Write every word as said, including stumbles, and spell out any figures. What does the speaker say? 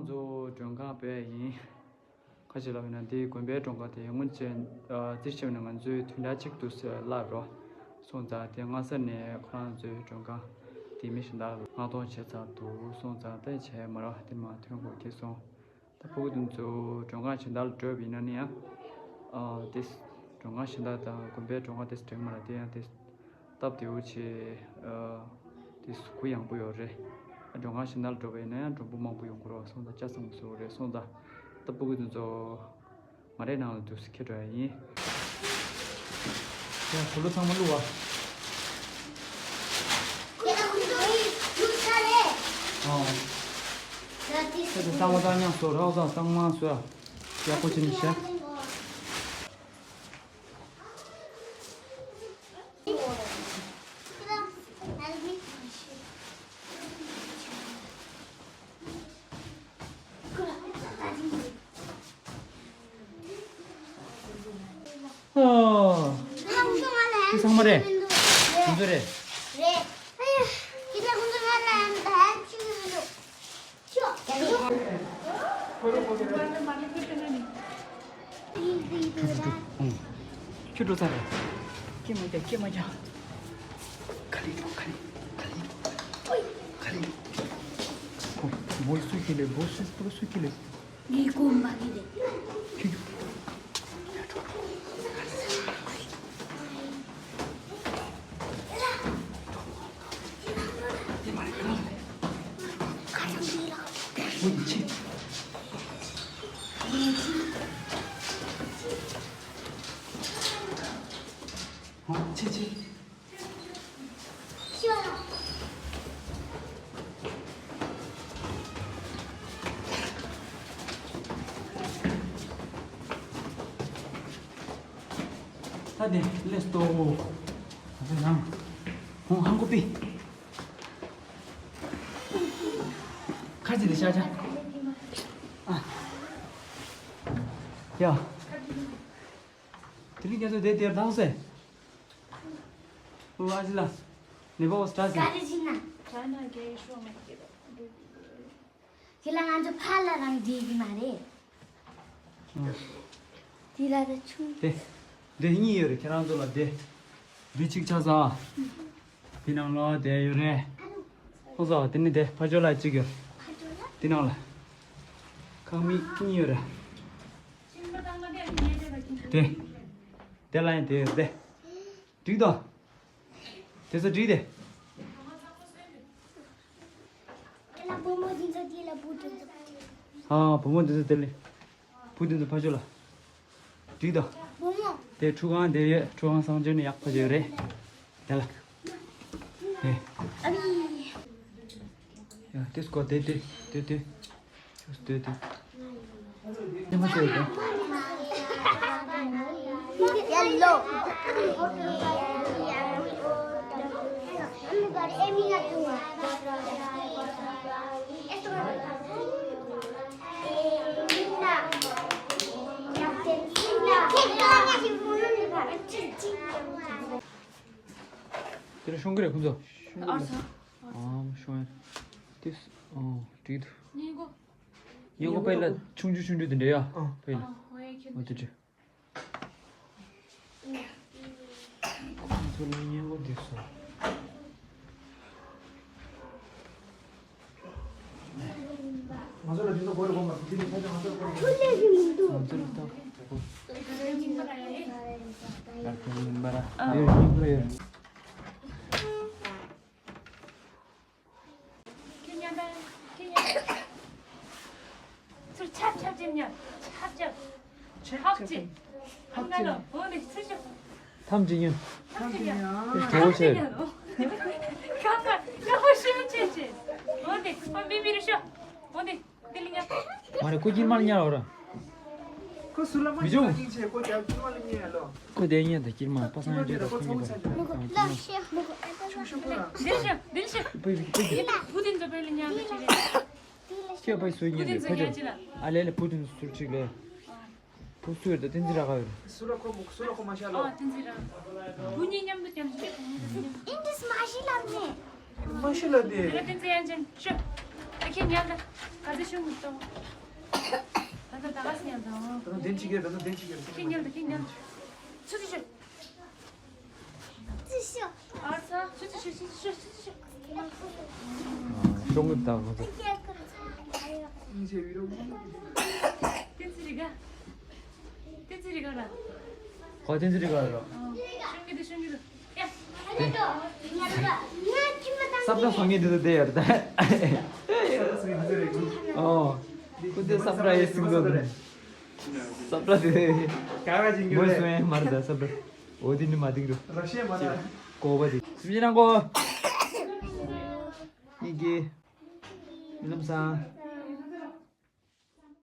ང་ཚོ་མགྲོན་ཁང་སྤོས་ཡིན། ཁ་ཅིག་ལབ་ན་འདི་དགོན་པའི་མགྲོན་ཁང་དེ་སྔོན་ཆད་རྩིས་ཞིབ་ནས་ང་ཚོའི་དུས་འདྲ་གཅིག་ཏུ་ལབ་རོགས་སོང་ཙང་དེ་སྔ་ས་ནས་ཁོ་རང་ཚོའི་མགྲོན་ཁང་དེ་མི་གཞན་དག་ལ་མངགས་གཏོང་བྱས་ཚར་འདུག་སོང་ཙང་དེ་བྱས་མ་རོགས་དེ་མ་ཐོན་དགོས་ཀྱི་སོང་། ད་ཕྲུ་གུ་དེ་ཚོ་མགྲོན་ཁང་གཞན་དག་ལ་འགྲོ་བ་ཡིན་ན་ནི་ཡང་ཨ་དེ་མགྲོན་ཁང་གཞན་དག་དང་དགོན་པའི་མགྲོན་ཁང་དེ་འགྲིག་མ་རེད། དེ་ཡང་དེ་སྟབས་བདེ་བོ་བྱས་ཨ་དེ་གུ་ཡངས་པོ་ཡོད་རེད། མགྲོན་ཁང་གཞན་དག་ལ་འགྲོ་བ་ཡིན་ན་ཡང་མགྲོན་པོ་མང་པོ་ཡོང་གི་རེད་སོང་ཙང་ཆ་ཚང་བཟོ་གི་རེད་སོང་ཙང་ད་ཕྲུ་གུ་དེ་ཚོ་མ་རེད་ནང་ལ་འདུག་སེ་ཁྱེར་འགྲོ་ཡ་ཡིན། ཡང་གོས་ལོག་ཚང་མ་བླུགས་བ། ཨོ། ཁྱེད་ཚོ་གཙང་མ་གཙང་ཉག་བཟོ་རོགས་གཙང་གཙང་མ་བཟོ་ཡ། ཡག་པོ་བྱས་ནས་བཞག་ཨོ། འདི་ཚང་མ་རེད། འདི་ཚོ་རེད། རེད། ཁྱེད་ཚོ་ང་ལ་ཧེལ་པ་བྱེད་ཀྱི་མི་འདུག་ཁྱོད་འགྲོ་ཚར་རེད། སྐད་མ་རྒྱག་སྐད་མ་རྒྱག་ག་ལེ་འགྲོ་ག་ལེ་ག་ལེ་འགྲོ་ག་ལེ་འགྲོ། ཁོ་བོ་སུ་ཁྱེར་ལེ་བོ་སུ་བོ་སུ་ཁྱེར་ལེ། ངའི་གོམ་པ་གི་རེད། ཁྱོད་ཁྱོད། ད་དེ་ལེས་ཏོ། ད་དེ་ནང་། ཧོང་ཧང་ཀོ་པི། ཁ་ཅིག་དེ་ཤ་ཆ། ཨ། ཡ། དེ་རིང་ཁྱེད་ཚོ་དེ་དེར་བཏང་སེ། ཨོ་ཨ་ཅི་ལ། ནེ་པ་འོ་སི་ཏྲ་སེ། ག་རེ་བྱིན་ན། ཁྱེད་ལ་ང་ཚོ་ཕར་ལ་རང་བསྡད་ཀྱི་མ་རེད། དེ་ལ་ད་ཆུང་། དེ། དེ་གཉིས་ཡོད་རེད་ཁྱེད་རང་ཚོ་ལ་དེ། དེ་གཅིག་ཆགས་ས། དེ་ནང་ལོགས་དེ་ཡོད་རེད། ཁོང་ཚོ་དེ་ནི་དེ་ཕ་ཇོ་ལ་གཅིག་ཡོད། དེ་ནང་ལ། ཁང་མིག་གཉིས་ཡོད་རེད། དེ། དེ་ལ་ཡང་དེ་ཡོད་དེ། འགྲིག་དོ། དེ་ཚོ་འགྲིག་དེ། ཁྱེད་ལ་བུ་མོ་འདི་ཚོ་འདི་ལ་བུ་འདི་ཚོ། ཨ་བུ་མོ་འདི་ཚོ་དེ་ལ། བུ་འདི་ཚོ་ཕ་ཇོ་ལ། འགྲིག་དོ། བུ་མོ། དེ་ཁྲུས་ཁང་དེ་ཡོད། ཁྲུས་ཁང་གསང་སྤྱོད་ནི་ཡག་པོ་ཡོད་རེད། དེ་ལ། དེ། ཨ་ནི། ཡ་དེ་སྐོར་དེ་དེ་དེ་དེ། དེ་དེ། དེ་མ་ཟེར་དེ། ཡ་ལོ། དེ་ལ་ཤོང་གི་རེད་ཁོང་ཚོ། ཨ་ཤོང་ཡ། དེ་ཨོ་འགྲིག་འདུག་སྙིང་གོ་པའི་ལ་ཆུང་ཆུང་ཆུང་ཆུང་དེ་འདྲ་ཡ། ཨ་པའི་ལ། ཨོ་དེ་འདྲ། ཁོང་ཚོ་ལ་སྙིང་གོ་འདི་སོ། ང་ཚོ་ལ་འདི་ཚོ་གོ་རེ་གོ་མ་འདི་ནི་ཁ་ཆེ་ང་ཚོ་ལ་གོ་རེ། ང་ཚོ་ལ་ད་གོ། ཡར་ཐོན་མིན་པ་ར་ཡ་ཡེ། ཡར་ཐོན་མིན་པ་ར་ཡ་ཡེ་མིན་པ་ར་ཡ། ཁྱེད་ཉན་པ། ཁྱེད་ཉན་པ། ཚུར་ཆབ་ཆབ་ཅིག་ཉན། ཆབ་ཆབ། ཆབ་ཆབ་ཅིག་ཧབ་ང་ལ་འོ་ནི་ཚུར་ཤོག་ཐམས་ཅད་ཉོན། ཐམས་ཅད་ཉོན། ཨ། དེ་གྲོགས་བྱས། ཁ་ཁ་ཁ་ཤོད་བྱས་བྱས། འོ་དེ་ཁོ་མི་མི་རུ་ཤོག་འོ་དེ་དེ་ལ་ཉན། མ་རེད་ཁོ་ཁྱིམ་མར་ཉལ་བ་ར། ཁོ་སུ་ལ་མ་མི་ཉོན་ཆེ་ཁོ་རྒྱབ་ཁྱིམ་མ་ལ་ཉལ་ལོ། ཁོ་དེ་ཉལ་ད་ཁྱིམ་མ་པ་སངས་ཡོད་ད་ཁོ་ཉལ་པ། ཆུང་ཤོས་ཁོ་ར། འདིར་ཤོག་འདིར་ཤོག་པི་པི་པི་པི། བུ་དེ་ཚོ་པེ་ལ་ཉལ་ལ་ཆེ་རེད། ཁྱོད་པའི་སུ་ཉན་རེད་ཕ་ཆོས། ཨ་ལེ་ལེ་བུ་དེ་ཚོ་ཚུར་ཁྲིད་ལེ། བུ་སུ་ཡོད་ད་བསྟན་འཛིན་ར་ག་ཡོད་རེད། སུ་ལ་ཁོ་མོ་སུ་ལ་ཁོ་མ་ཤ་ལོ། ཨ་བསྟན་འཛིན་ར། བུ་གཉིས་མཉམ་དུ་ཀྱང་ཤེས་གོ་མོ་དེ་ཚོ་མཉམ། ཨིན་དིས་མ་ཤི་ལབ་ནས། མ་ཤི་ལབ་ནས། དེ་ལ་བསྟན་འཛིན་ཡན་ཅན་ཤོ། ཨ་ཁྱེད་ཉལ་ད། ག་ཚོད་ ད་ད་ད་ག་སི་ཉལ་དང་། ད་ད་དེན་ཅིག་གེ། ད་ད་དེན་ཅིག་གེ། ཁྱེད་ཉལ་དང་། ཁྱེད་ཉལ་དང་། ཆུ་ཆུ་ཆུ། ཨ་ཚ། ཆུ་ཆུ་ཆུ་ཆུ་ཆུ་ཆུ་ཆུ། ཤོང་གི་དང་ང་ཚོ། ཏི་ཙི་རི་ག་ཏི་ཙི་རི་ག་ར། ཁོ་ཏི་ཙི་རི་ག་ར། ཤོང་གི་དུ་ཤོང་གི་དུ། ས་བཀྲ་སོང་ངེ་འདི་ཚོ་བསྡད་ཡོད་རེད་ད། ཨོ། ཁོ་ཚོས་ས་བཀྲ་ཡེ་སྲིང་འགྲོ་འདུག་ས་བཀྲ་དེ། ག་ག་ཅིག་ངོས་སུ་ཡང་མ་རེད་ད་ས་བཀྲ། འོ་དེ་ནི་མ་དེང་རུ། ར་ཤེ་མ་ན། ཀོ་བ་དེ། སུམ་ཅི་ནང་གོ། ཡིན་གྱི། མི་ལམ་སང་།